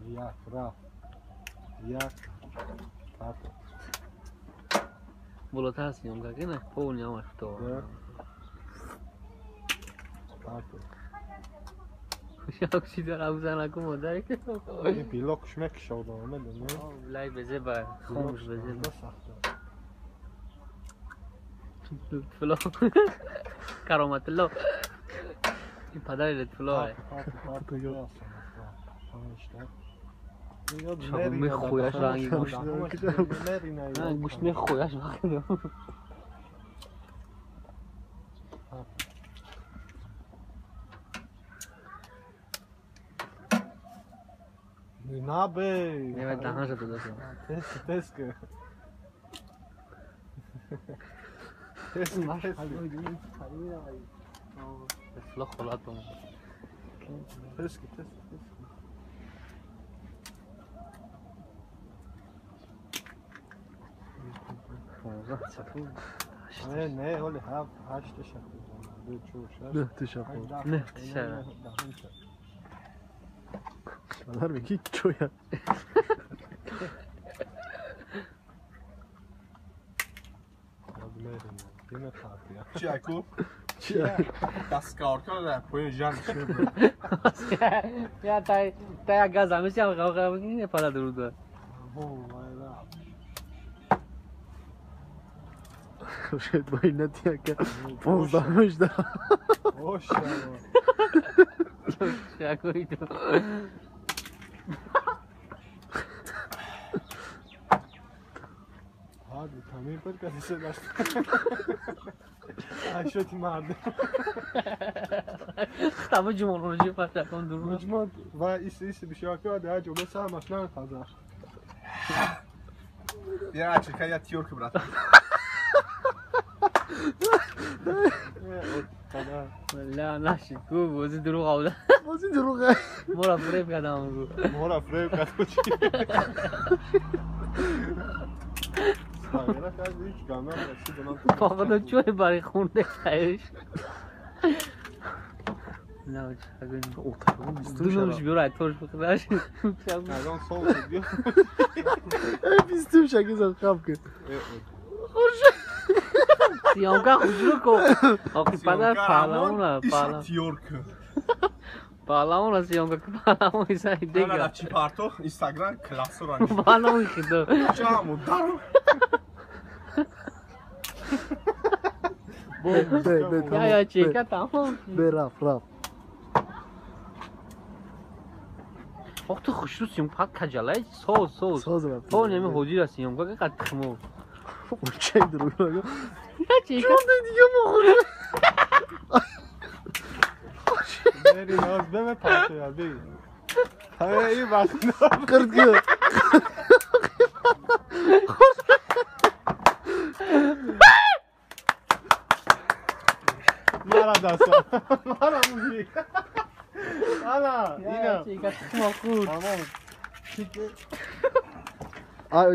Як рафт. Як пато. Болотар съёмка ки на полный ҳамаш то. Пато. Шакши дар модар. Ин пилокш мекушодам, медонӣ? Лай безе ба хомӯш безе. Лутфулло. Кароматулло. Ин падари Лутфулло. Мехояш ранги гӯшт. Гӯшт мехояш вақт. Набе. Не, даҳанша додашам. Теска, теска. Теска, теска. Лутфулло холат омад. Теска, теска, теска. Не, не, оли ҳафт, ҳашт шахт. Ду, чор, шаш. Нӯҳ тиша хӯрд. Нӯҳ тиша. Падар мегӣ чоя. Чи аку? Чи? Дастгоҳ дар поён жан шуд. Я тай тай газ ҳамеша ҳам не пада дуруд. Шояд бо ин натия ка 15 да. Оша. Шакои ту. Ҳади тамин пар каси даст. Айшоти мард. Таба ҷумонро пашакон дуруд. Муҷмон ва ис ис бишака да ҷо беса машна таза. Я чека я тёрка брат. ла наши ку бози дурӯғ авда. Бози дурӯғ. Мора фреб кардам гу. Мора фреб кардам чи? Пахта чой бари хунде кайш. На чагун. Дунуш биёр торш бихӯраш. Ягон сол биё. Эй бистум шаки зад хаб ки. Съёмка хушрӯ ко. Охи падар паҳлавона паҳлавон. Тёрка. Паҳлавона съёмка ки паҳлавон исай дега. Чи парто Инстаграм классора. Паҳлавон хидо. Чаму дару. Бе Я я чека тамом. Бе рафт рафт. Ох ту хушрӯ съёмка фақат каҷалай соз соз. Соз рафт. То неми ҳоҷира съёмка ки қад тухмо. Чай дурӯғ. Чека дига мохӯрӣ. Мери наз беме пача би. Ҳай ин вақт Қирд ки. Мара даста. Мара мужик. Ала, ина. Чека тухмо хӯрд. Тамом. Ай.